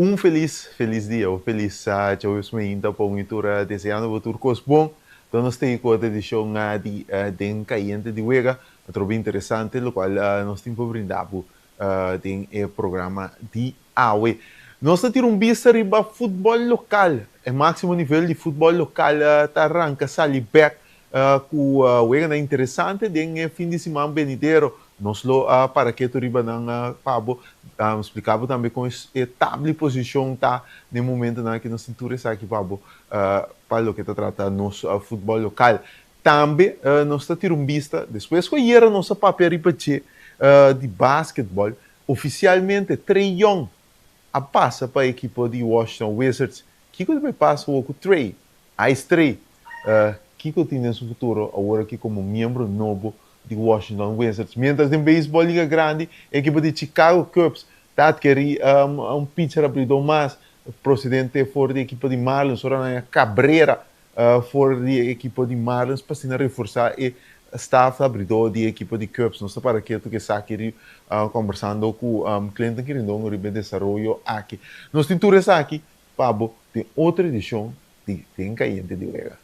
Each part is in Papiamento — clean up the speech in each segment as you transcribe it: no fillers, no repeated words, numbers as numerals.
Un felis felis dia un felis djaweps mainta pa un y tur deseando bo tur cos bon. Don nos tin cu otro edicion di Den Cayente di Wega, atrobe interesante locual nos tin pa brinda bo den e programa di awe. Nos ta tira un bista riba futbol local, e maximo nivel di futbol local ta ranca sali bek cu weganan interesante den e fin di siman benidero. Nos lo para ketu riba nan pa bo splica bo tambe con e tabla y posicion ta den momentonan aki. Nos tin tur esaki pa bo pa loke ta trata nos futbol local. Tambe nos ta tira un bista, despues cu ayera nos a papia riba dje di basketball, oficialmente Trae Young a pasa pa ekipo di Washington Wizards. Kiko ta bay pasa awor cu Trae? Ice Trae, kiko tin den su futuro awor aki como miembro nobo di Washington Wizards? Mientras den beisbol Liga Grandi, ekipo di Chicago Cubs ta adkeri un pitcher abridor mas procedente for di ekipo di Marlins, ora nan a Cabrera for di e ekipo di Marlins pa asina reforsa e staf abridor di e ekipo di Cubs. Nos ta para ketu ku esaki ri kombersando ku Clinton Quirindongo riba e desaroyo aki. Nos tin tur esaki pa bo den otro edishon di Den Kayente di Wega.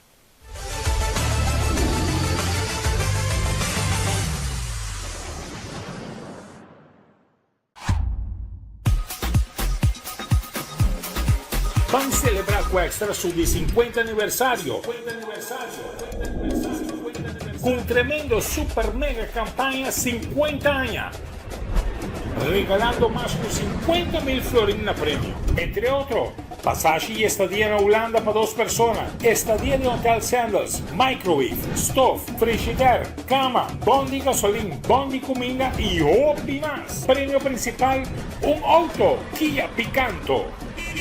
Ban celebra cu Extra su di 50 aniversario cu un tremendo super mega campaña 50 aña, regalando mas cu 50 mil florin na premio. Entre otro, Pasashi y estadia na Hulanda pa dos persona, estadia den Hotel Sandals, microwave, stof, frishider, cama, bon di gasolin, bon di cuminda y hopi mas. Premio principal, un auto Kia Picanto.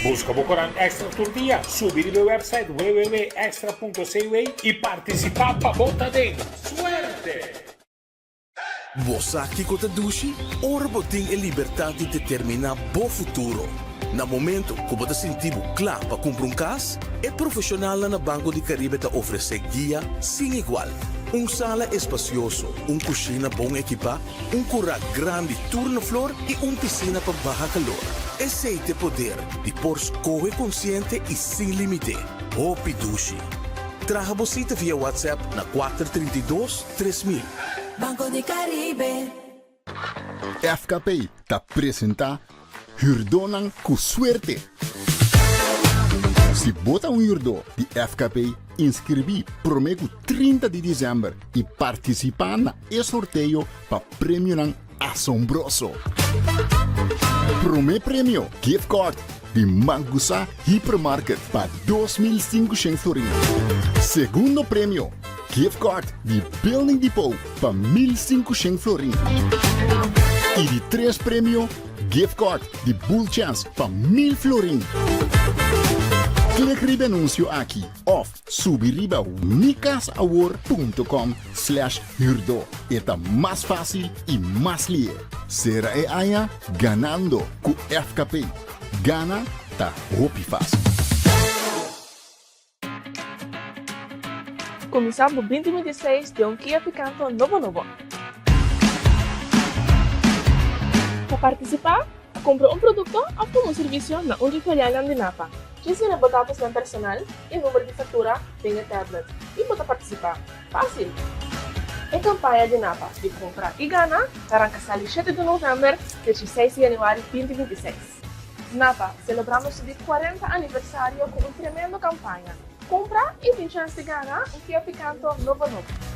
Busca bo corant Extra tur dia, subi riba e website www.extra.cw y participa pa bo ta den. Suerte! Bo sa kiko ta dushi? Ora bo tin e libertat di determiná bo futuro. Na momento ku bo ta sinti bo kla pa kumpra un kas, e profeshonalnan na Banco di Caribe ta ofresé guia sin igual. Un sala espasioso, un kushina bon ekipá, un kurá grandi tur na flor i un pisina pa baha kalor. Esei t'e poder di por skohe konsiente i sin límite. Hopi dushi! Traha bo sita via WhatsApp na 432. 3000. Banco di Caribe. FKP ta presenta Hürdónan ku Suerte! Si bo ta un hürdó di FKP, inskribí promé ku 30 di desèmber i partisipá na e sorteo pa premionan asombroso! Promé premio, gift card di Mangusa Hypermarket pa 2500 florin. Segundo premio, gift card di Building Depot pa 1500 florin. I di tres premio, gift card di Bull Chance pa 1000 florin. Klik riba e anuncio aki of subi riba mikasawor.com slash huurdo. E ta mas fácil i mas lihe. Sera e aña ganando ku FKP. Gana ta hopi fácil. Kuminsá bo 2026 den un Kia Picanto nobo nobo. Pa partisipá, kumpra un produkto òf tuma un servisio na un di filialnan di Napa. Djis yena bo datosnan personal i number di faktura den e tablet i bo ta partisipá. Fásil! E kampaña di Napa di Kumpra i Gana ta ranka sali shete di novèmber te dieseis di yanüari 2026. Napa, selebrando su di kuarenta aniversario ku un tremendo kampaña. Kumpra i tin chèns di gana un Kia Picanto nobo nobo.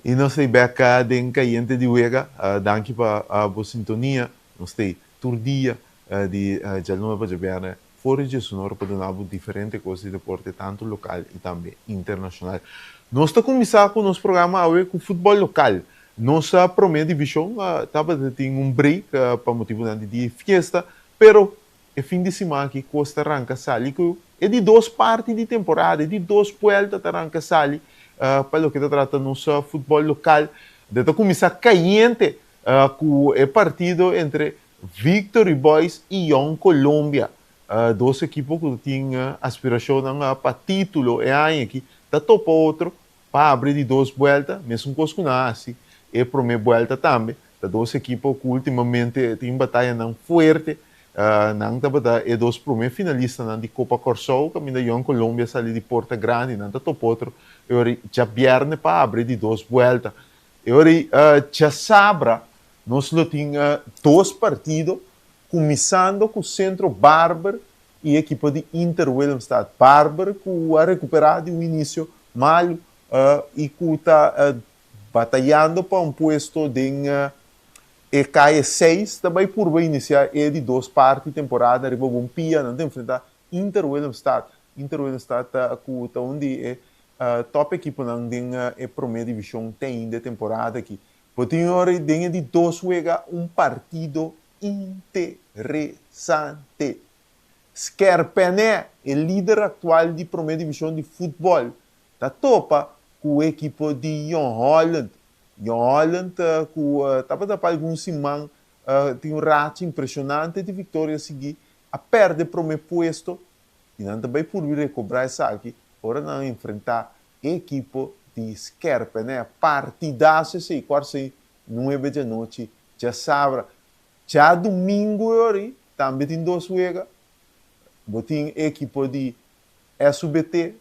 I nos ta bèk den Kayente di Wega. Danki pa bo sintonia. Nos ta tur dia di djaluna pa djabièrnè for di djesunora pa duna bo diferente kos di deporte tantu lokal i tambe internashonal. Nos ta kuminsá ku nos programa awe ku futbòl lokal. Nos promé divishon tabata tin un break pa motibunan di dia di fiesta, pero e fin di siman aki kos ta ranka sali ku e di dos parti di temporada, e di dos buelta ta ranka sali pa loke ta trata nos futbòl lokal. Ta kuminsá kayente ku e partido entre Victory Boys i Jong Colombia. Dos ekipo ku tin aspirashonnan pa título e aña aki ta topa otro pa abri di dos buelta, mesun kos ku nan a hasi e promé buelta tambe. Ta dos ekipo ku últimamente tin batayanan fuerte. Nan tabata e dos promé finalistanan di Kopa Kòrsou, kaminda Jong Colombia sali di porta grandi. Nan ta topa otro e ora djabièrnè pa abri di dos buelta. E ora ei djasabra nos lo tin dos partido, kuminsando ku Centro Barber i ekipo di Inter Willemstad. Barber ku a rekuperá di un inisio malu i ku ta batayando pa un puesto den e kaye seis ta bai purba inisiá e di dos parti temporada riba bon pia. Nan ta enfrentá Inter Willemstad. Inter Willemstad ta ku ta un di e top ekiponan den e promé divishon te ainda e temporada aki. Bo tin ora den e di dos wega un partido interesante. Skerpènè, e lider aktual di promé divishon di futbòl, ta topa ku e ekipo di Jong Holland. Jong Holland ku tabata pa algun siman tin un racha impreshonante di viktoria sigui, a pèrdè promé puesto i nan ta bai purbi rekobrá esaki ora nan enfrentá e ekipo di Skerpènè. Partidaso esei, kuarsei nuebe djanochi djasabra. Djadumingu e ori tambe tin dos wega. Bo tin e ekipo di SUBT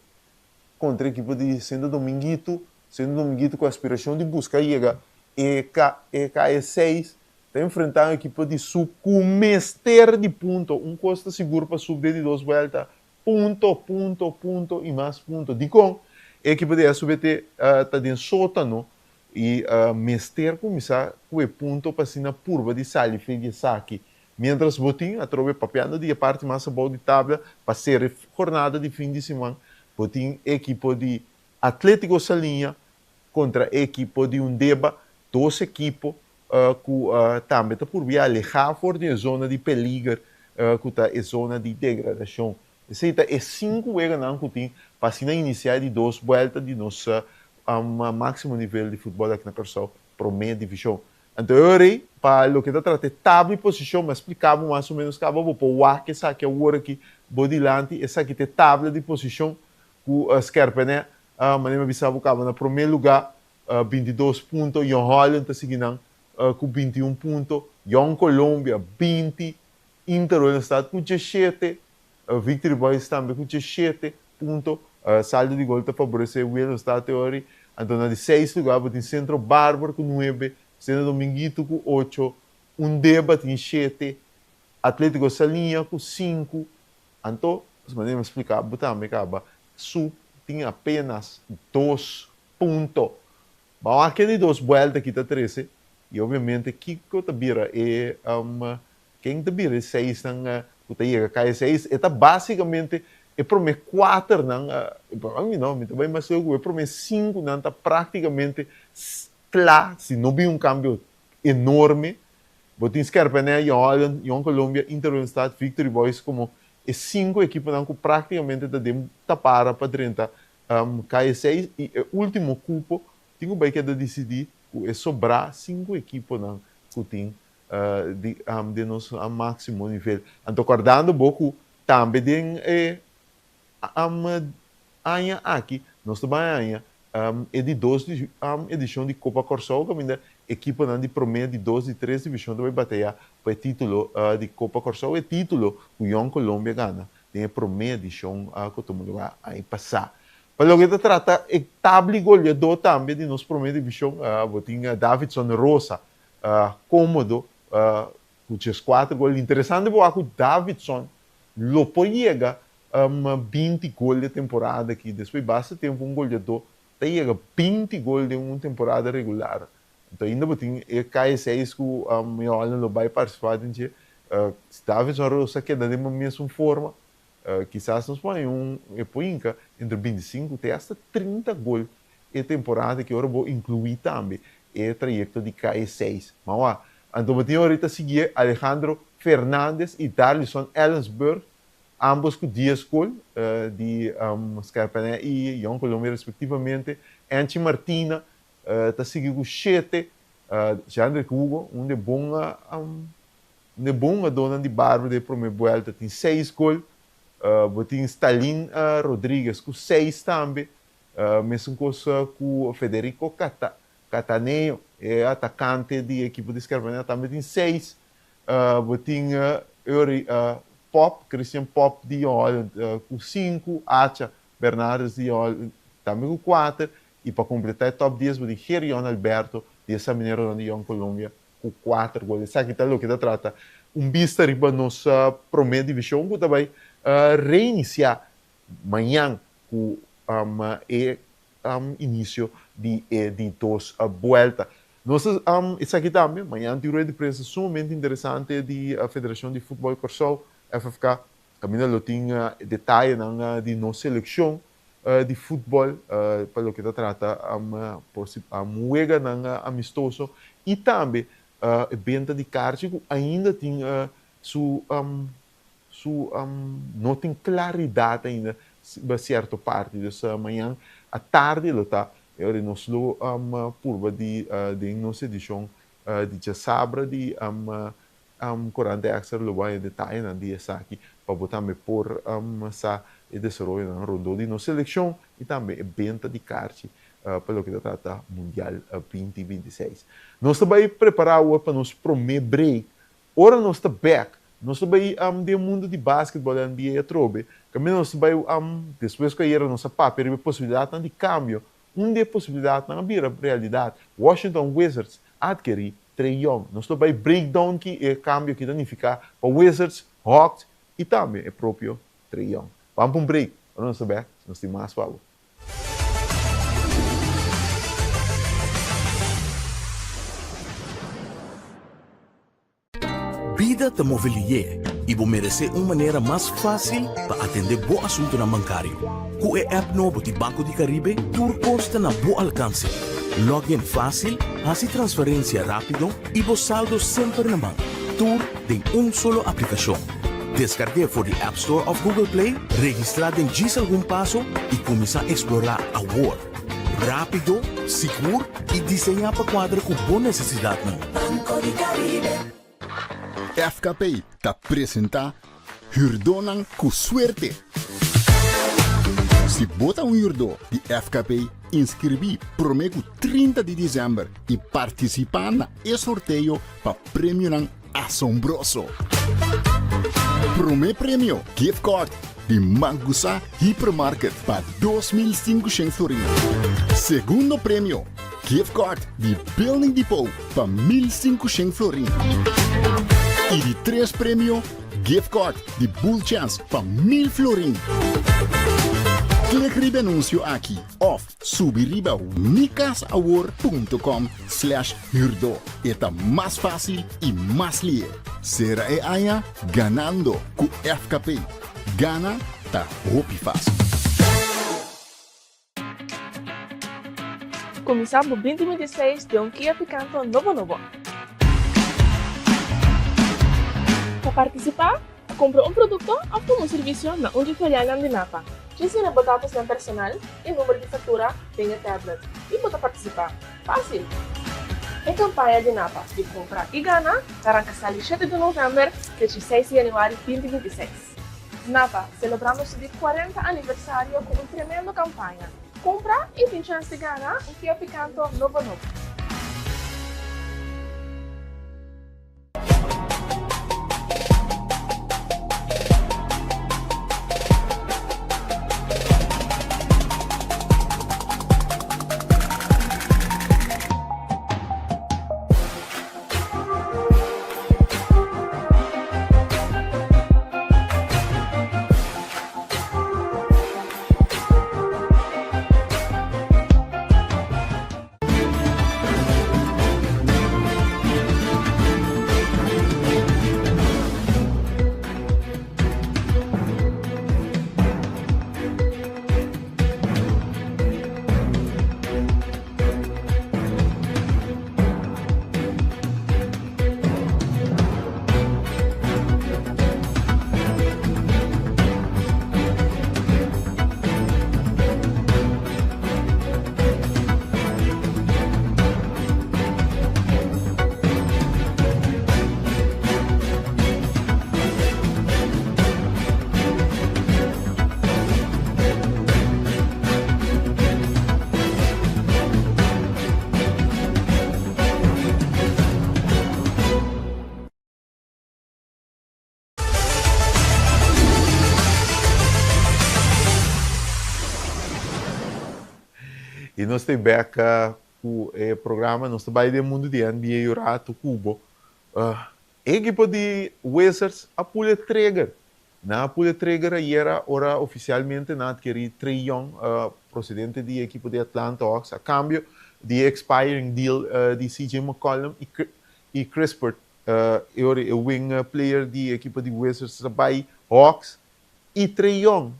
kontra ekipo di Sento Dominguito. Sento Dominguito ku aspirashon di buska yega e e seis ta enfrentá un ekipo di sub ku mester di punto. Un kos ta sigur pa sub den di dos buelta, punto, punto, punto i mas punto. Dikon? E ekipo di SUBT ta den sótano I mester kuminsá ku e punto pa asina purba di sali fe di esaki. Miéntras bo tin atrobe papiando di e parti mas abou di tabla pa sera e jornada di fin di siman, bo tin e ekipo di Atlético Saliña kontra e ekipo di Undeba, dos ekipo ku tambe ta purba alehá for di e zona di peliger ku ta e zona di degradashon. Esei ta e sinku weganan ku tin pa asina inisiá e di dos buelta di nos máksimo nivel di futbòl aki na Kòrsou, Promé Divishon. Anto e ora ei, pa loke ta trata e tabla di posishon, mi a splika bo mas o ménos kaba, bo por wak esaki awor aki bo dilanti, esaki ta e tabla di posishon ku Skèrpènè, manera mi a bisa bo kaba na promé lugá, 22 punto, Jong Holland ta sigui nan ku 21 punto, Jong Colombia 20, Inter Willemstad ku 17, Victory Boys tambe ku 17 punto. Saldo di gol ta faboresé Willemstad te ora. Anto na di seis lugá bo tin Centro Barber ku nuebe, Seno Dominguito ku ocho, Undeba tin shete, Atletico Saliña ku sinku. Anto, manera mi a splika bo tambe kaba, Sub tin apenas dos punto. Ban wak e di dos buelta ki ta trese i obviamente kiko ta bira e ken ta bira e seisnan ku ta yega kai e seis. E ta basikamente e promé kuaternan, mi no, mi ta bai mas leu ku e promé sinkunan ta praktikamente kla si no bin un kambio enorme. Bo tin Skerpenè, Jong Holland, Jong Colombia, Inter Willemstad, Victory Boys komo e sinku ekiponan ku praktikamente ta den tapara pa drenta KE6 i e ultimo kupo tin ku bai keda disidí ku e sobrá sinku ekiponan ku tin di den nos máksimo nivel. Anto kòrdando bo ku tambe den e aña aki nos ta bai haña e di dos edishon di Kopa Kòrsou kaminda ekiponan di promé, di dos, di tres divishon ta bai batayá pa e título di Kopa Kòrsou, e título ku Jong Colombia gana den e promé edishon ku tuma lugá aña pasá. Pa loke ta trata e tabla di goleadó tambe di nos promé divishon, bo tin Davidson Rosa kómodo ku 14 gol. Interesante bo wak ku Davidson lo por yega 20 gol e temporada aki. Despues basta tempu un goleadó. ta yega 20 gol den un temporada regular. Anto ainda bo tin e KSA's ku Jong Holland lo bai partisipá den dje. Si Davidson Rosa keda den e mesun forma, kisas nos por haña un e por hinka entre 25 te asta 30 gol e temporada aki ora bo inkluí tambe e trayekto di KSA's. Ma wak, anto bo tin ahorita siguié Alejandro Fernandez i Darlison Ellensburg, ambos ku 10 gol di Scherpenhee i Jong Colombia respektivamente. Anchi Martina ta sigui ku shete. Jeandrick Hugo, un di e bon un di e bon hungadónan di Barber den e promé buèlta tin seis gol. Bo tin Stalin Rodriguez ku seis tambe. Mesun kos ku Federico Cata Cataneo, e atakante di ekipo di Scherpenhee tambe tin seis. Bo tin Uri Pop, Christian Pop di Holland ku sinku, Acha Bernardes di Holland tambe ku kuater. I pa kompletá e top dies bo tin Gerion Alberto di e Samineronan di Jong Colombia ku kuater gol. Esaki ta loke ta trata un bista riba nos promé divishon ku ta bai reinisiá mañan ku e inisio di e di dos buelta. Nos ta esaki tambe mañan tin rueda di prensa sumamente interesante di Federashon di Futbòl Kòrsou, FFK, kaminda lo tin detayenan di nos selekshon di futbòl pa loke ta trata weganan amistoso i tambe e benta di karchi ku ainda tin su su no tin klaridat ainda riba sierto parti. Dus mañan atardi lo ta e ora nos lo purba di den nos edishon di djasabra di Corante Extra lo bo haña detayenan di esaki pa bo tambe por sa e desaroyonan rondó di nos selekshon i tambe e benta di karchi pa loke ta trata Mundial 2026. Nos ta bai prepará awor pa nos promé break. Ora nos ta bèk, nos ta bai den mundu di basketbòl NBA atrobe. Kaminda nos ta bai despues ku ayera nos a papia riba e posibilidatnan di kambio, un di e posibilidatnan a bira realidat. Washington Wizards a atkerí Trae Young. Nos lo bai breakdown ki e kambio ki ta nifiká pa Wizards, Hawks i tambe e propio Trae Young. Ban pa un break, ora nos ta bèk nos tin mas pa bo. Bida ta move lié i bo meresé un manera mas fásil pa atendé bo asuntunan bankario. Ku e app nobo di Banco di Caribe tur kos ta na bo alkanse. Login fásil, hasi transferensia rápido i bo saldo semper na man. Tur den un solo aplikashon. Deskarg'é for di App Store òf Google Play, registrá den djis algun paso i kuminsá eksplorá awor. Rápido, sigur i diseñá pa kuadra ku bo nesesidatnan. Banco di Caribe. FKP ta presentá Hürdónan ku Suerte! Si bo ta un hürdó di FKP, inskribí promé ku 30 di desèmber i partisipá na e sorteo pa premionan asombroso! Promé premio, gift card di Mangusa Hypermarket pa 2500 florin. Segundo premio, gift card di Building Depot pa 1500 florin. I di tres premio, gift card di Bull Chance pa 1000 florin. Klik riba e anuncio aki of subi riba mikasawor.com slash huurdo. E ta mas fácil i mas lihe. Sera e aña ganando ku FKP. Gana ta hopi fácil. Kuminsá bo 2026 den un Kia Picanto nobo nobo. Pa partisipá, kumpra un produkto òf tuma un servisio na un di filialnan di Napa. Djis yena bo datosnan personal i number di faktura den e tablet i bo ta partisipá. Fásil! E kampaña di Napa di Kumpra i Gana ta ranka sali shete di novèmber te dieseis di yanüari 2026. Napa, selebrando su di 40 aniversario ku un tremendo kampaña. Kumpra i tin chèns di gana un Kia Picanto nobo nobo. I nos ta bek ku e programa, nos ta bai den mundu di NBA un ratu ku bo. E ekipo di Wizards a pull e trigger. Nan a pull e trigger ayera ora ofisialmente nan a adkerí Trae Young, prosedente di e ekipo di Atlanta Hawks, a kambio di e expiring deal di CJ McCollum i Kispert. E ora e wing player di e ekipo di Wizards ta bai Hawks i Trae Young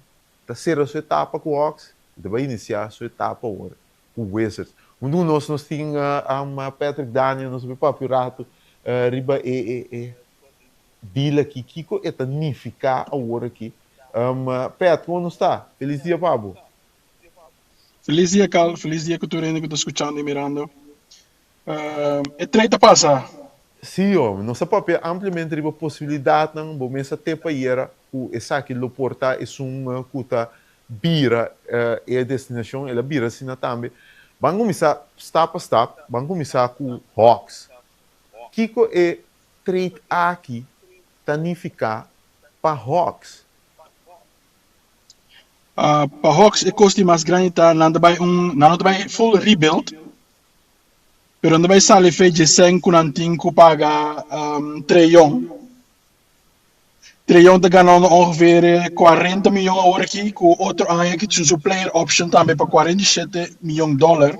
ta sera su etapa ku Hawks i ta bai inisiá su etapa awor ku Wizards. Huntu ku nos nos tin Patrick Daniel, nos a bai papia un ratu riba e e deal aki, kiko e ta nifiká awor aki. Pat, kon nos ta? Felis dia pa bo. Felis dia Carl, felis dia ku tur hende ku ta skuchando i mirando. E trade ta pasa. Sí, hòmber. Nos a papia ampliamente riba posibilidatnan. Bo mes a te ayera ku esaki lo por ta esun ku ta bira e destinashon. El a bira asina tambe. Ban kuminsá stap pa stap. Ban kuminsá ku Hawks. Kiko e trade aki ta nifiká pa Hawks? Pa Hawks e kos di mas grandi ta nan ta bai un nan no ta bai full rebuild. Pero nan ta bai sali fe dje sèn ku nan tin ku paga Trae Young. Trae Young ta ganando ongeveer 40 miyon awor aki, ku otro aña ki tin su player option tambe pa 47 miyon dòler.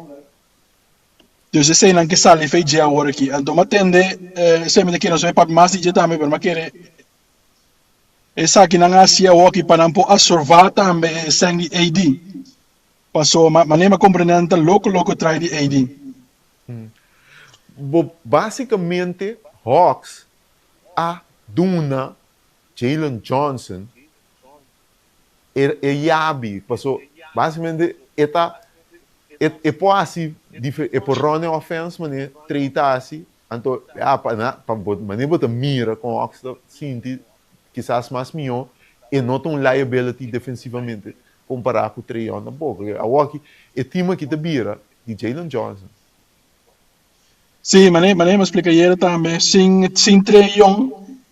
Dus esei nan ke sali fe dje awor aki. Anto mi a tende, esei mi ta kere nos bai papia mas di dje tambe, pero mi a kere esaki nan a hasi awor aki pa nan por asorvá tambe e sèn di AD. Paso manera mi a comprende nan ta loco loco trai di AD. Bo basicamente Hawks a duna Jalen Johnson e e yabi paso basicamente e ta e por haci e por run e offense manera Trae ta haci anto ya pa na pa bo manera bo ta mira con Hawks ta sinti kisas mas miho e no ta un liability defensivamente kompará ku Trae Young tampoko. Awor aki e team aki ta bira di Jalen Johnson. Sí, manera manera mi a splika ayera tambe, sin sin Trae Young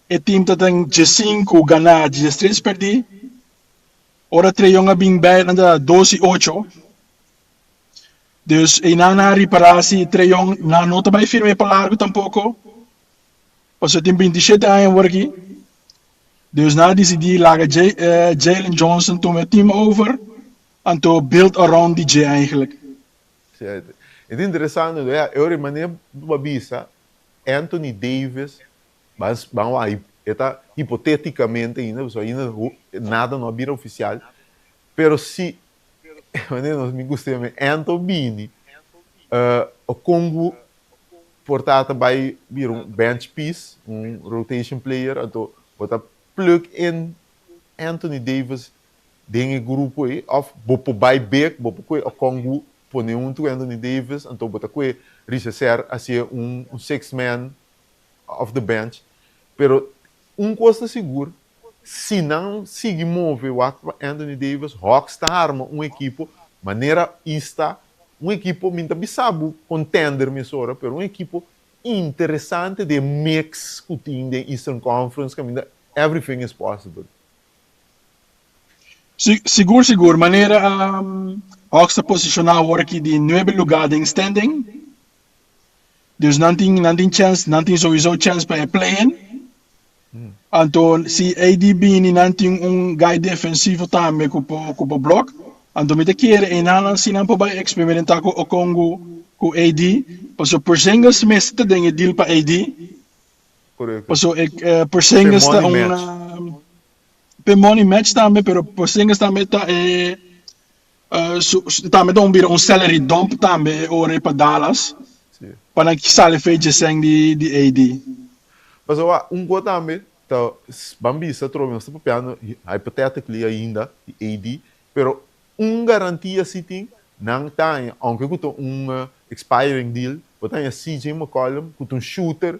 e team ta den 15 ganá, 13 pèrdí. Ora Trae Young a bin bei nan ta 2 i 8. Dus einan nan a ripará si Trae Young nan no ta bai firm'é pa largu tampoko, pasobra e tin 27 aña awor aki. Dus nan a disidí laga Jalen Johnson tuma e team over, anto build around di dje eigenlijk. Sí, e ta interesante, ja, e ora manera bo a bisa Anthony Davis, ban wak, e ta hipotéticamente ainda, pasobra ainda nada no a bira oficial, pero si, manera nos mi gusta yama Anto bini, Okongwu por ta ta bai bira un bench piece, un rotation player, anto bo ta plug in Anthony Davis den e grupo ei, of bo por bai bek, bo por koe Okongwu pone huntu ku Anthony Davis, anto bo ta koe Richaser hasié un sixth man off the bench. Pero un kos ta sigur, si nan sigui move wak pa Anthony Davis, Hawks ta harma un ekipo manera ista, un ekipo, mi ta bisa bo contender mesora, pero un ekipo interesante den mix ku tin den Eastern Conference kaminda everything is possible. Sigur sigur, manera Hawks ta posishoná awor aki di nuebe lugá den standing, dus nan tin chèns, nan tin sowieso chèns pa e play-in. Anto si AD bini nan tin un guy defensivo tambe ku por block. Anto mi ta kere einan si nan por bai eksperimentá ku Okongwu ku AD, pasobra Porzingis mester ta den e deal pa AD. Pasobra Porzingis ta money un match. Pe money match tambe, pero Porzingis tambe ta e tambe ta un bira un salary dump tambe e ora pa Dallas. Pa nan sali fe dje sèn di AD. Pasobra un kos tambe ta ban bisa trobe nos ta papiando hypothetically ainda di AD, pero un garantia si tin nan ta haña, aunke ku ta un expiring deal, bo ta haña CJ McCollum ku ta un shooter,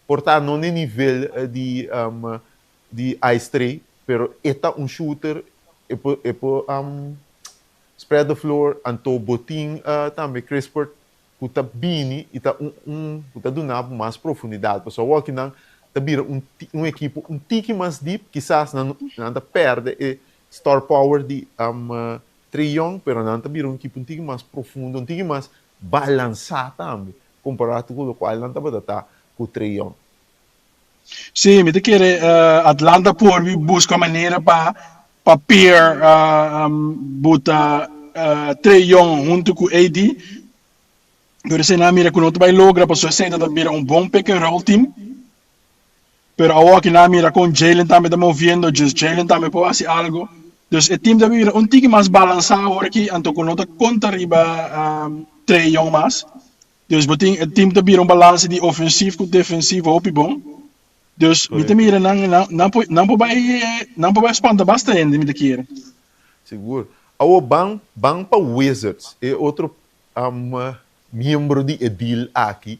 por ta no na e nivel di Ice Trae, pero e ta un shooter, e por spread the floor, anto bo tin tambe Kispert ku ta bini i ta un ku ta duna bo mas profundidat. Pasobra awor aki nan ta bira un ekipo un tiki mas deep, kisas nan ta pèrdè e star power di. Trae Young, pero nan ta bira un ekipo un tiki mas profundo, un tiki mas balansá tambe, kompará ku lokual nan tabata ta ku Trae Young. Sí, mi ta kere Atlanta por bi buska manera pa pa pair buta Trae Young huntu ku AD. Pero esei nan a mira ku no ta bai logra pasobra esei ta bira un bon pick and roll team. Pero awor aki nan a mira kon Jalen tambe ta moviendo, dus Jalen tambe por hasi algo. Dus e team ta bira un tiki mas balansá awor aki, anto ku no ta konta riba Trae Young mas. Dus bo tin e team ta bira un balanse di ofensief ku defensief hopi bon. Dus mi ta mira nan nan por nan por bai nan por bai spanta basta hende mi ta kere. Sigur. Awor ban ban pa Wizards, e otro miembro di e deal aki.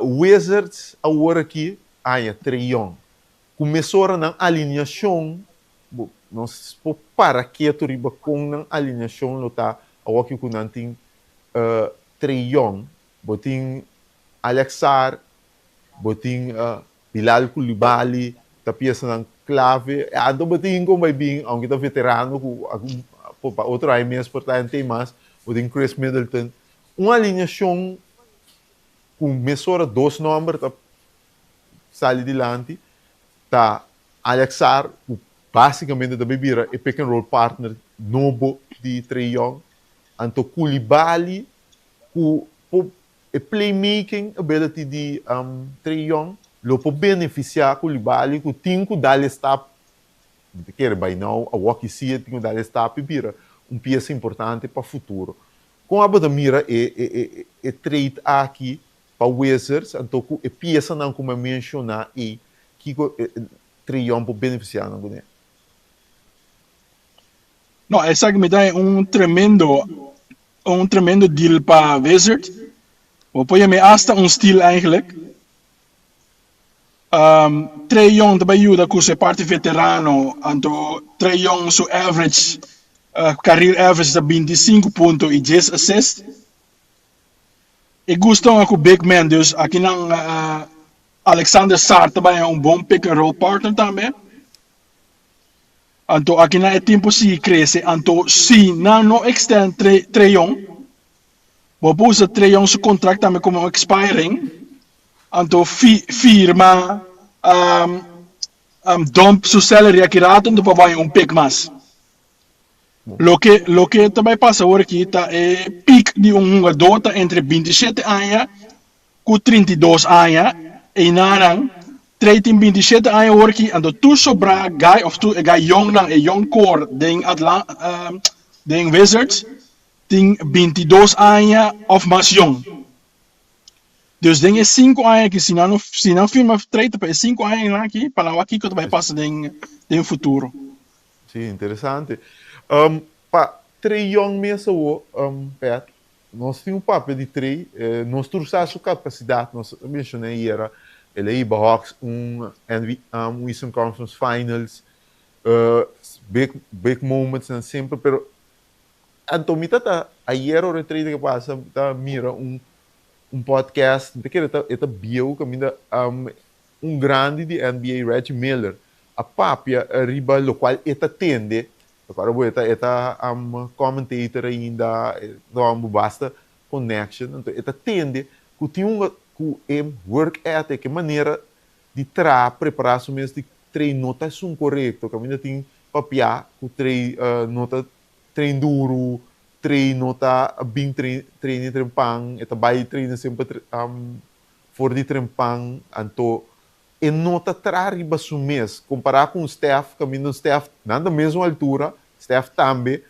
Wizards awor aki haña Trae Young. Ku mesora nan alineashon, bo nos por para ketu riba kon nan alineashon lo ta awor aki ku nan tin Trae Young, bo tin Alex Sarr, bo tin Bilal Coulibaly, ta piesanan clave. Anto bo tin con bay bin, aunke ta veterano cu pa otro aña mes por ta NT mas, bo tin Khris Middleton. Un alineacion cu mesora dos nomber ta sali dilanti ta Alex Sarr, cu basicamente ta bay bira e pick and roll partner nobo di Trae Young. Anto Coulibaly cu por E playmaking ability di Trae Young lo por beneficia Coulibaly cu tin cu dal e stap, mi ta kere by now awor ki si e tin cu dal e stap y bira un pieza importante pa futuro. Con abo ta mira e e trade aki pa Wizards anto cu e piezanan cu mi a menciona ey kico Trae Young por beneficia nan cune? No, esaki mi ta un tremendo Un tremendo deal pa Wizard. Bo por yam'é hasta un steal eigenlijk. Trae Young ta bai yuda ku su e parti veterano, anto Trae Young su average, career average ta 25 punto i 10 assist. E gusta un ku big man, dus akinan Alexander Sarr ta bai un bon pick and roll partner tambe. Anto aki nan e team por sigui crece. Anto si nan no extend Trae Young, bo por usa Trae Young su contract tambe como expiring, anto firma dump su salary aki rato anto pa bay un pick mas. Loke loke ta bay pasa awor aki ta e peak di un hungador ta entre 27 aña Ku 32 aña, einanan, Trey tin 27 aña awor ki, anto tur sobrá guy of tur e guy yongnan, e yong core den Atlan den Wizards tin 22 aña of mas yong. Dus den e sinku aña aki si nan no si nan firma Trey ta pa e sinku añanan aki pa nan wak kiko ta bai pasa den den futuro. Sí, interesante. Pa Trey Young mes awor, Pat, Nos tin un papia di Trey, nos tur sa su capacidad, nos a menciona ayera, el a hiba Hawks un un Eastern Conference Finals, big big moments nan semper, pero anto mi ta ta ayera ora e Trey ta pasa mi ta mira un un podcast, mi ta kere e ta bieu caminda un grandi di NBA Reggie Miller a papia riba locual e ta tende Awor bo e ta e ta commentator ainda, e ta duna bo basta connection, anto e ta tende cu tin un cu e work ethic, e manera di traha, prepara su mes di train no ta esun corecto, caminda tin papia cu train no ta train duro, train no ta bin train train trempan, e ta bay train semper for di trempan, anto E no ta traha riba su mes. Kompará ku un Stef, kaminda un Stef, nan ta mesun altura, Stef tambe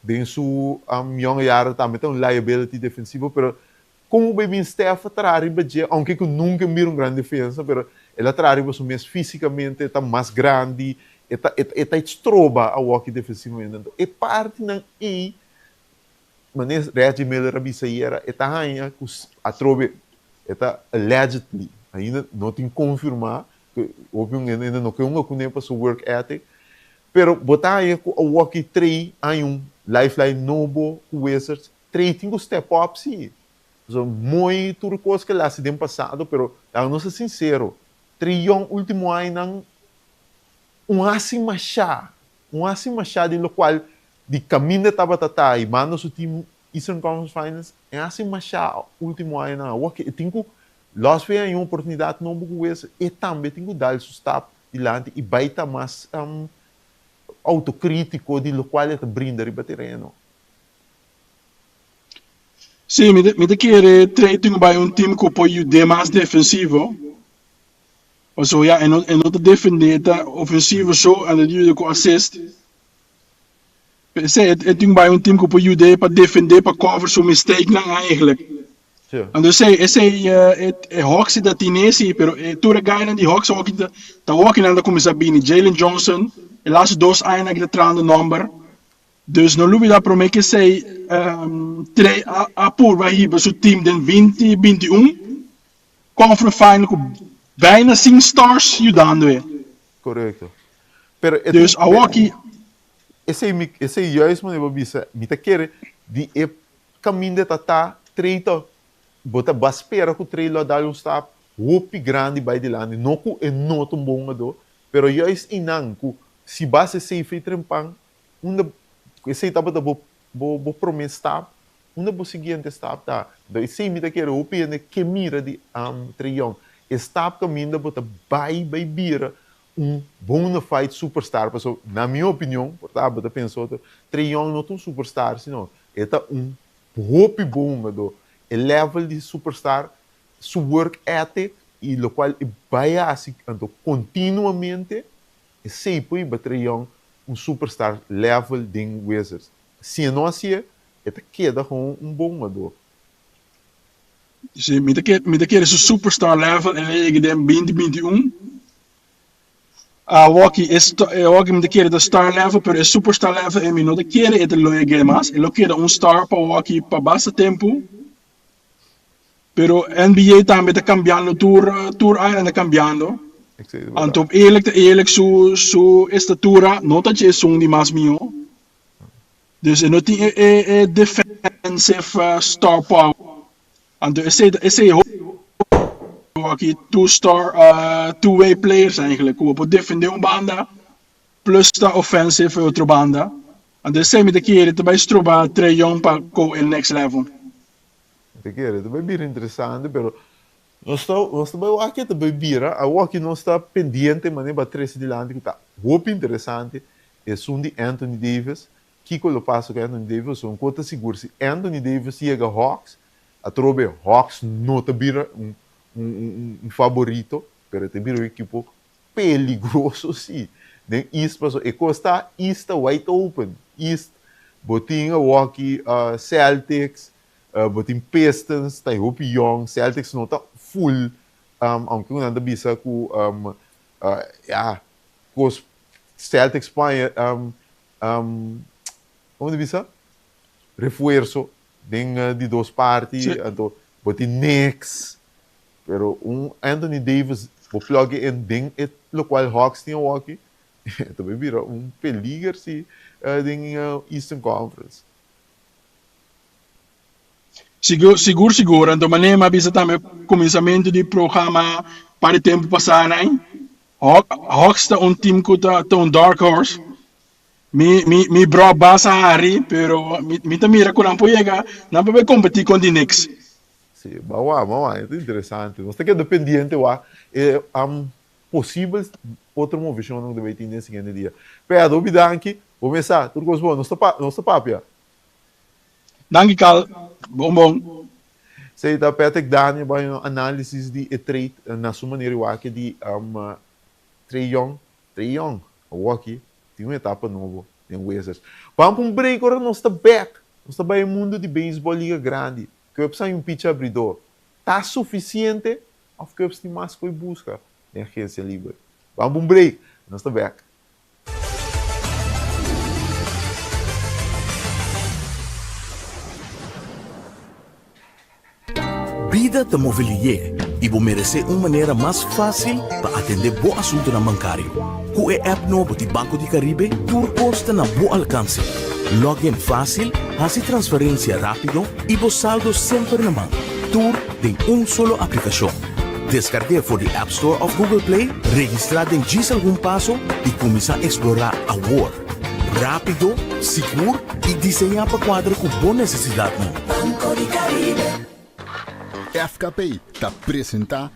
den su yonge jaren tambe ta un liability defensivo, pero kon bo bay bin Stef a traha riba dje, aunke ku nunka e mira un gran defensa, pero el a traha riba su mes físikamente, e ta mas grandi, e ta e ta stroba awoki defensivamente. Anto e partinan ei, Manera Reggie Miller a bisa ayera, e ta haña ku atrobe e ta allegedly, ainda no tin konfirmá, ku hopi un hende no ke hunga kuné pa su work ethic, pero bo ta haña ku awoki Trey haña un lifeline nobo ku Wizards, Trey tin ku step up si, pasobra moi tur kos ku el hasi den pasado, pero laga nos ta sinsero, Trey Young ultimo añanan un hasi mashá, un hasi mashá di lokual. di kaminda tabata ta i manda su team Eastern Conference Finals e hasi masha ultimo añanan awor ke e tin ku los fe haña un oportunidat nobo ku Wizards e tambe tin ku dal su stap dilanti i bai ta mas autokritiko di lokual e ta brinda riba tereno. Sí, mi ta mi ta kere Trey tin ku bai un team ku por yud'é mas defensivo. Pasobra ya e no e no ta defendé, e ta ofensivo so en e ta yuda ku assist. P'esei e tin ku bai un team ku por yud'é pa defendé, pa cover su mistakenan eigenlijk. Sí. Anto esei esei e e Hawks si ta tine si, pero e tur e guynan di Hawks awor ki ta ta awor ki nan ta kuminsá bini. Jalen Johnson e laatste dos añanan ki ta trahando nòmber. Dus no lubida prome ke esei Trey a a purba hiba su team den 20 21 conference final ku bijna sin stars yudando e. Korekto. Pero e Dus awor ki. Esei mi esei juist manera bo bisa mi ta kere di e kaminda ta ta Trey ta bo ta ba spera ku Trey lo a dal un stap hopi grandi bai dilanti no ku e no ta un bon hungadó pero juist einan ku si bas esei fei trempan Unda ku esei tabata bo bo bo promé stap? Unda bo siguiente stap ta? Anto esei mi ta kere hopi hende ke mira di Trae Young. E stap kaminda bo ta bai bai bira un bona fide superstar pasobra na mi opinion, por ta bo ta pensa otro, Trae Young no ta un superstar sino e ta un hopi bon hungadó. E level di superstar, su work ethic i lokual e bai hasi anto kontinuamente Esei por hiba Trae Young un superstar level den Wizards. Si e no hasié, e ta keda gewoon un bon hugador. Si, mi ta kere, mi ta kere su superstar level el a yega den 2021. Awoki e awoki mi ta kere ta star level, pero e superstar level e mi no ta kere e ta lo yega mas. E lo keda un star pa awoki pa basta tempu. Pero NBA tambe ta cambiando tur tur aña ta cambiando. Anto eerlijk ta eerlijk su su estatura no ta dje esun di mas miho. Dus e no tin e e e defensive star power. Anto esei ta esei hopi two star two way players eigenlijk ku bo por defende un banda plus ta offensive e otro banda. Anto esei mi ta kere ta bai stroba Trae Young pa go e next level. Mi ta kere, ta bai bira interesante, pero nos ta, nos ta bai wak ke ta bai bira. Awor ki nos ta pendiente manera bo a trese dilanti ku ta hopi interesante, esun di Anthony Davis. Kiko lo pasa ku Anthony Davis? Un kos ta sigur, si Anthony Davis yega Hawks, atrobe Hawks no ta bira un, un, un faborito, pero e ta bira un ekipo peligroso si. Den East pasobra e kos ta East ta wide open. East bo tin awor-ki Celtics, bo tin Pistons ta e hopi yong, Celtics no ta full aunke ku nan ta bisa ku ya kos Celtics paña komo ta bisa refuerso den di dos parti anto bo tin Knicks. Pero un Anthony Davis bo plug in den e locual Hawks tin awoki, e ta bay bira un peliger si den Eastern Conference. Sigur, sigur, sigur. Anto manera mi a bisa tambe cuminsamentu di programa par di tempu pasa nan, Hawks ta un team cu ta ta un dark horse. Mi, mi, mi bro Bas a hari, pero mi, mi ta mira cu nan por yega, nan por bay competi con di Knicks. Sí, ba wak, ba wak, e ta interesante. Nos ta keda pendiente wak e posibel otro movishonnan ku ta bai tin den siguiente dia. Pedro, hopi danki. Bo mesa, tur kos bon. Nos ta nos ta papia. Danki Carl. Bon bon. Esei ta Patrick Daniel bai un análisis di e trade na su manera i wak di Trae Young. Trae Young, awor aki tin un etapa nobo den Wizards. Ban pa un break ora nos ta bek. Nos ta bai e mundo di beisbòl Liga Grandi. Cubs hay un picha abridor. Ta suficiente of Cubs tin mas cu e busca den agencia liber? Ban pa un break, nos ta bek. Bida ta move lié i bo meresé un manera mas fásil pa atendé bo asuntunan bankario. Ku e app nobo di Banco di Caribe tur kos ta na bo alkanse. Log in fásil, hasi transferensia rápido i bo saldo semper na man. Tur den un solo aplikashon. Deskarg'é for di App Store òf Google Play, registrá den djis algun paso i kuminsá eksplorá awor. Rápido, sigur i diseñá pa kuadra ku bo nesesidatnan. Banco di Caribe. FKP ta presentá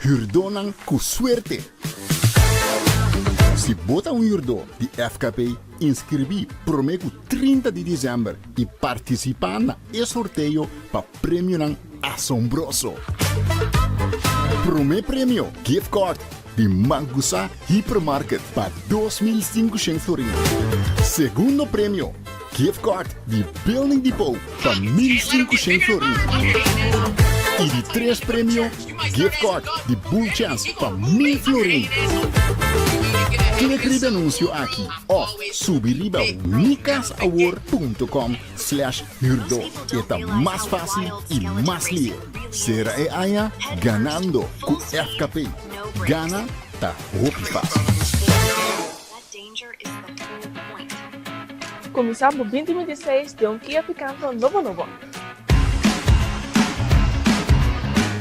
Hürdónan ku Suerte! Si bo ta un hürdó di FKP, inskribí promé ku 30 di desèmber i partisipá na e sorteo pa premionan asombroso! Promé premio, gift card di Mangusa Hypermarket pa 2500 florin. Segundo premio, gift card di Building Depot pa 1500 florin. I di tres premio, gift card di Bull Chance pa 1000 florin. Klik riba e anuncio aki of subi riba mikasawor.com slash huurdo. E ta mas fácil i mas lihe. Sera e aña ganando ku FKP. Gana ta hopi fácil. Kuminsá bo 2026 den un Kia Picanto nobo nobo.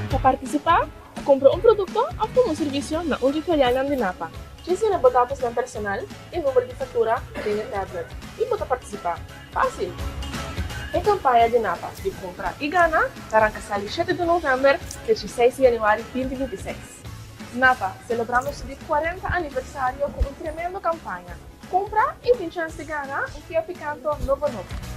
Pa partisipá, kumpra un produkto òf tuma un servisio na un di filialnan di Napa. Djis yena bo datosnan personal i number di faktura den e tablet i bo ta partisipá. Fásil! E kampaña di Napa di Kumpra i Gana ta ranka sali shete di novèmber te dieseis di yanüari 2026. Napa, selebrando su di kuarenta aniversario ku un tremendo kampaña. Kumpra i tin chèns di gana un Kia Picanto nobo nobo.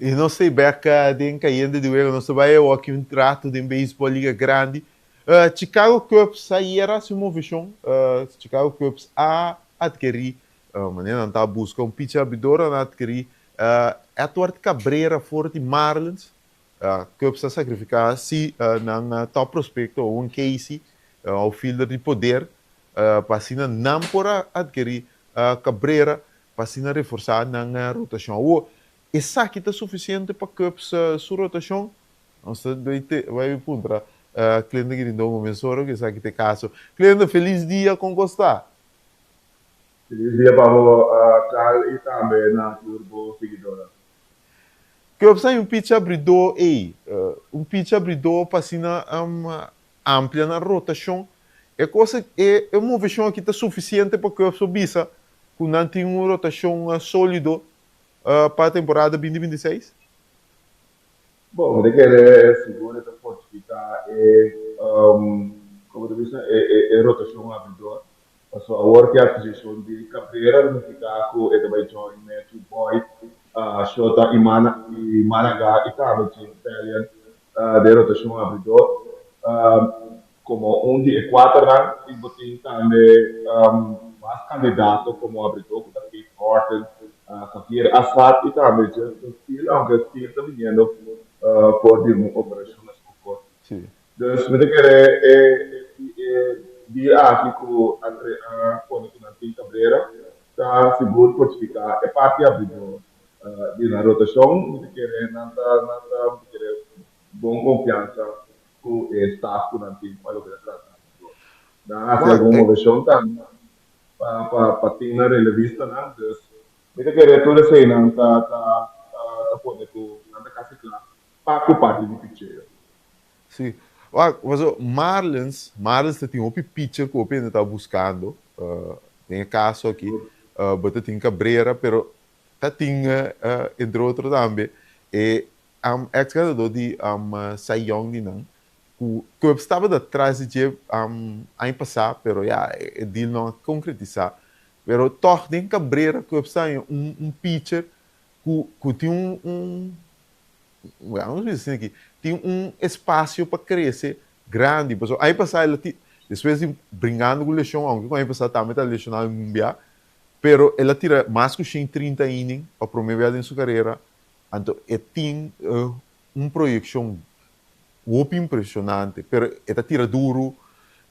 I nos ta bek den Cayente di Wega. Nos ta bai awor un trato den beisbol Liga Grandi. Chicago Cubs ayera hasi un moveshon. Chicago Cubs a adkerí, manera nan ta buska un pitcher abridor, nan a adkerí Edward Cabrera for di Marlins. Cubs a sakrifiká si nan top prospekto Owen Caissie, un outfielder di poder, pa asina nan por a adkerí Cabrera pa asina reforsá nan rotashon. Awor, esaki ta sufisiente pa Cubs su rotashon? Nos ta bai puntra Clinton Quirindongo mesora ku esaki ta e kaso. Clinton, felis dia, kon ku sta? Felis dia pa bo, Carl, i tambe na tur bo siguidónan. Cubs hay un picha abridó ei, un picha abridó pa asina amplia nan rotashon. E kos e e moveshon aki ta sufisiente pa Cubs por bisa ku nan tin un rotashon sólido pa temporada 2026? Bon, mi ta kere sigur e ta fortifiká e, komo ta bisa, e rotashon abridor. Pasobra awor ku e atkisishon di Cabrera ta nifiká ku e ta bai join Matthew Boyd, Shota i Managa i tambe James Talion den rotashon abridor. Komo un di e kuaternan i bo tin tambe mas kandidato komo abridor ku ta Keith Horton, Javier Assad i tambe Justin Steele, aunke Steele ta biniendo for di un operashon na su kor. Dus mi ta kere e e deal aki ku a a pone ku nan tin Cabrera ta sigur fortifiká e parti abridor di nan rotashon. Mi ta kere nan ta nan ta mi ta kere bon konfiansa ku e staf ku nan tin pa loke ta trata abridor. Nan a hasi algun moveshon tambe pa pa pa tin nan relevistanan. Dus mi ta kere tur eseinan ta ta ta pone. Pa ku parti di picheo. Si. Wak, paso Marlins, Marlins ta tin hopi pitcher ku hopi hende ta buskando. Den e kaso aki, bo ta tin Cabrera, pero ta tin entre otro tambe e ex ganador di Cy Young di nan, ku Cubs tabata tras di dje aña pasá, pero ya e deal no a konkretisá. Pero tòg den Cabrera Cubs ta haña un pitcher ku ku tin un un Vamos bisa asina aki, tin un espasio pa krese grandi. Pasobra aña pasá el a ti, despues di bringando ku leshon, aunke ku aña pasá tambe ta leshoná algun bia, pero el a tira mas ku 130 inning pa promé bia den su karera. Anto e tin un proyekshon hopi impreshonante, pero e ta tira duru,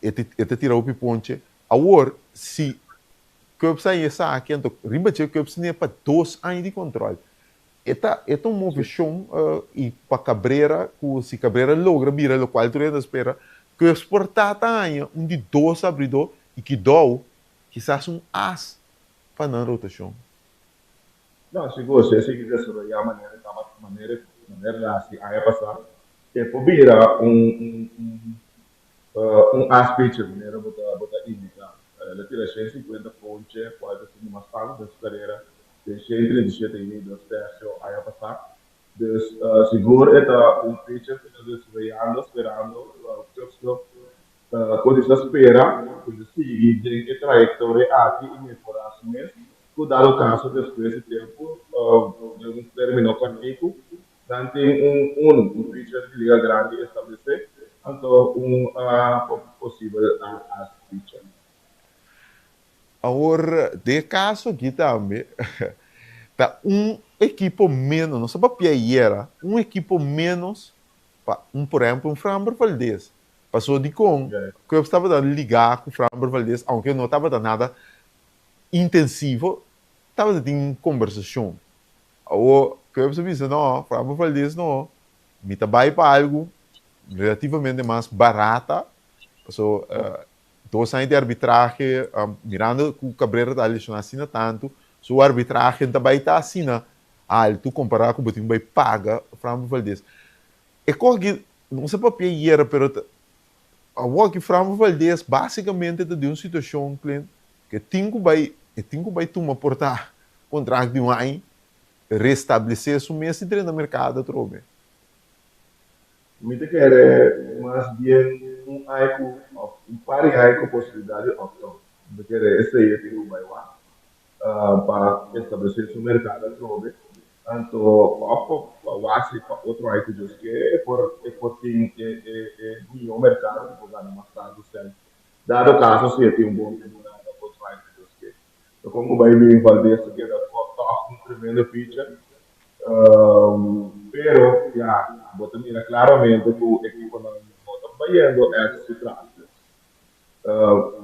e ta tira hopi ponche. Awor, si Cubs a haña esaki, anto riba dje Cubs tene pa dos aña di kòntròl. E ta e ta un moveshon i pa Cabrera ku si Cabrera logra bira lokual tur hende a spera, Cubs por ta ta haña un di dos abridó i kidou kisas un as pa nan rotashon. No, sigur, si e sigui desaroyá manera e tabata manera manera el a hasi aña pasá, e por bira un un un Un as pitcher, manera bo ta bo ta indica. El a tira 150 ponche, cual ta siendo mas tanto den su carera, den 137 inning dos tercio aña pasa. Dus sigur e ta un pitcher cu ta desaroyando, sperando Cubs lo cuminsa spera cu el sigui den e trayectoria aki y mehora su mes, cu dado caso despues di tempo, den un termino cortico, Nan tin un unu, un pitcher di liga grandi establesé, anto un posibel as pitcher. Awor, den e kaso aki tambe, ta un ekipo ménos, nos a papia ayera, un ekipo ménos pa un, por ehempel, un Framber Valdez. Pasobra dikon Cubs tabata ligá ku Framber Valdez, aunke no tabata nada intensivo, tabata tin kombersashon. Awor, Cubs a bisa, No, Framber Valdez no. Mi ta bai pa algu relativamente mas barata, paso 2 aña di arbitrahe, mirando ku Cabrera ta lesioná asina tantu, su arbitrahe no ta bai ta asina altu kompará ku bo tin ku bai paga Framber Valdez. E kos aki, no sa papia yera, pero ta awor aki Framber Valdez basikamente ta den un situashon, Clint, ku e tin ku bai, e tin ku bai tuma por ta Kontrakt di un aña, restablesé su mes i drenta merkado atrobe. Mi ta kere mas bien un aña ku òf un par di aña ku posibilidat di opt-out. Mi ta kere esei e tin ku bai wak pa establesé su merkado atrobe. Anto òf pa wak si pa otro aña ku Dios ke e por e por tin e e mihó merkado ku por gana mas tantu sèn. Dado kaso si e tin un bon temporada otro aña ku Dios ke. Ta kon ku bai bin Valdez ta keda tòg un tremendo pitcher. Pero ya, bo ta mira klaramente ku ekiponan no ta bayendo èks su tras.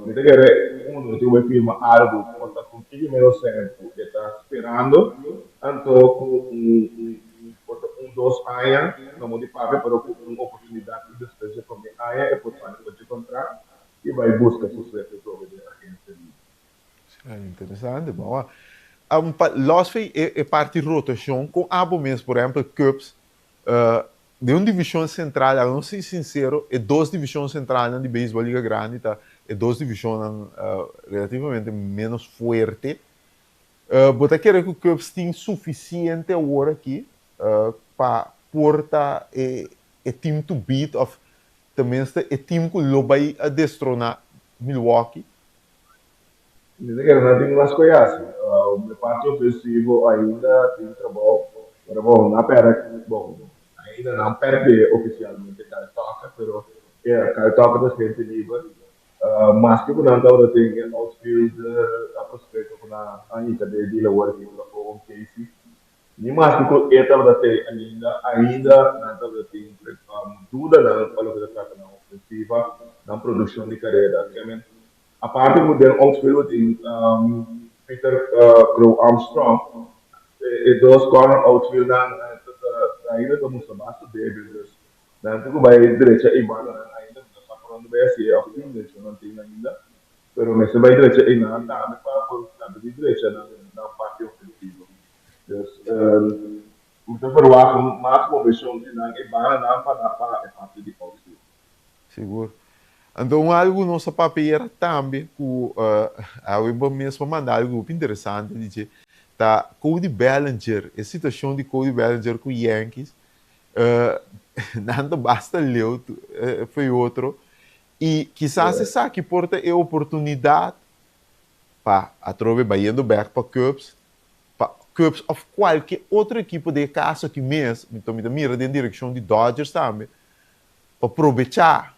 Mi ta kere uno tin ku bai firma algu ku ta ku tiki menos sèn ku e ta sperando, anto ku un por ta un dos aña, no mo di papia, pero ku un oportunidat ku despues dje promé aña e por sign otro kontrakt i bai buska su suerte atrobe den agensia libre. Ah, interesante. Bon, pa los fe e, e parti rotacion, con abo mes, por ejemplo, Cubs, uh, de un division central, a nos ser sincero, e dos division central di beisbol Liga Grandi ta e dos divisionnan relativamente menos fuerte. Bo ta kere ku Cubs tin suficiente awor aki pa por ta e e team to beat of tenminste e team ku lo bai a destrona Milwaukee? Mi ta kere nan tin mas koe hasi. E parti ofensivo ainda tin trabou, pero bon, nan a pèrdè, bon, ainda nan pèrdè ofisialmente Kyle Tucker, pero Kyle Tucker ta agente liber. Maske ku nan tabata tin e outfielder a prospecto ku nan a hinka den e deal awor aki ku ta Owen Caissie, ni maske ku e tabata tei ainda, ainda nan tabata tin dudanan pa loke ta trata nan ofensiva, nan produkshon di karera. Aparte ku den outfield tin Peter Crow Armstrong, e dos corner outfieldnan ainda ta mustra basta debil, dus nan tin ku bai drecha e balanan ainda, mi no sa por unda bai hasi e òf tin drecha nan tin ainda, pero mester bai drecha einan tambe pa por trata di drecha nan parti ofensivo. Dus. Mi ta verwacht mas moveshon di nan e bananan pa na pa e parti di outfield. Sigur. Anto un algu nos a papia era tambe ku awe bo mes a manda algu hopi interesante di dje ta Cody Bellinger, e situashon di Cody Bellinger ku Yankees nan ta basta leu fo'i otro i kisas esaki por ta e oportunidat pa atrobe bayendo bek pa Cubs pa Cubs of kualke otro ekipo den e kaso aki mes, mi ta mira den direkshon di Dodgers tambe, pa probechá,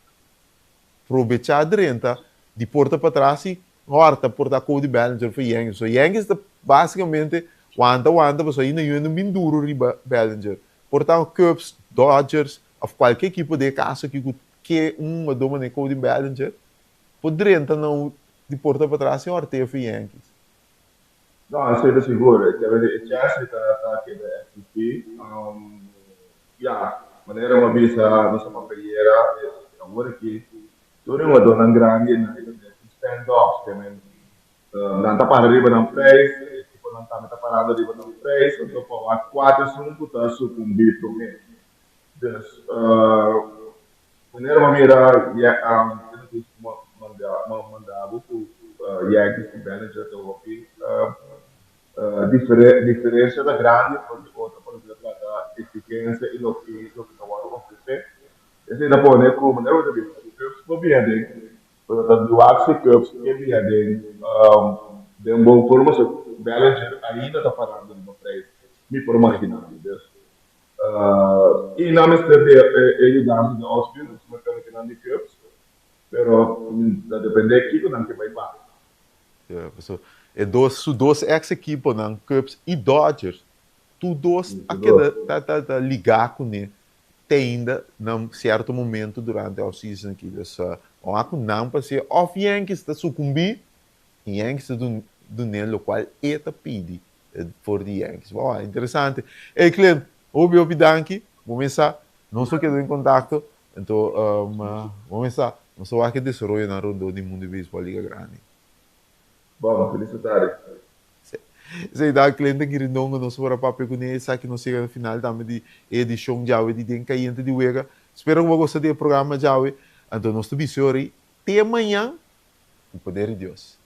probechá drenta di porta patras i hòrta por ta Cody Bellinger for Yankees. So Yankees ta basikamente wanta wanta pasobra ainda yu no bin duru riba Bellinger. Por ta Cubs, Dodgers of kualke ekipo den e kaso aki ku ke un hungadó manera Cody Bellinger por drenta na un di porta patras i hòrt'é for Yankees. No, esei ta sigur. E kere e chèns ta ta keda eksistí. Ya, manera mi a bisa nos a papeliera awor aki tur e hungadónan grandi nan ta den un stand off. Ke men nan ta para riba nan preis, e ekiponan tambe ta parando riba nan preis, anto pa wak kua ta esun ku ta sukumbí promé. Dus manera mi a mira e notisia ku mi a manda bo ku Yankees ku Bellinger ta hopi diferencia ta grandi for di otro pa loke ta trata exigencia y loke ta wòrdu ofresé. Esei ta pone ku manera bo ta bisa ku Cubs por bia den, pero ta di wak si Cubs ke bia den den bon forma so Bellinger ainda ta parando riba prijs mi por magina mi. Dus y nan mester di e yudansa di outfield, dus mecaniconan di Cubs, pero ta depende kiko nan ke bai paga. Ya, paso e dos, su dos ex ekiponan, Cubs y Dodgers, tur dos a keda ta ta ta ligá kuné te ainda na un sierto momento durante off season aki. Dus ora ku nan pas'é òf Yankees ta sukumbí i Yankees ta dun'é lokual e ta pidi for di Yankees. Bo, interesante. Ey Clint, hopi hopi danki. Bo mesa nos lo keda den kontakto. Anto bo mesa nos ta wak e desaroyonan rondó di mundu di beisbòl Liga Grandi. Bon, felis tardi. Esei ta Clinton Quirindongo nos por a papia kuné esaki nos yega na final tambe di e edishon djawe di Den Kayente di Wega. Spero ku bo a gosta di e programa djawe. Anto nos ta bisa ora te mañan ku poder di Dios.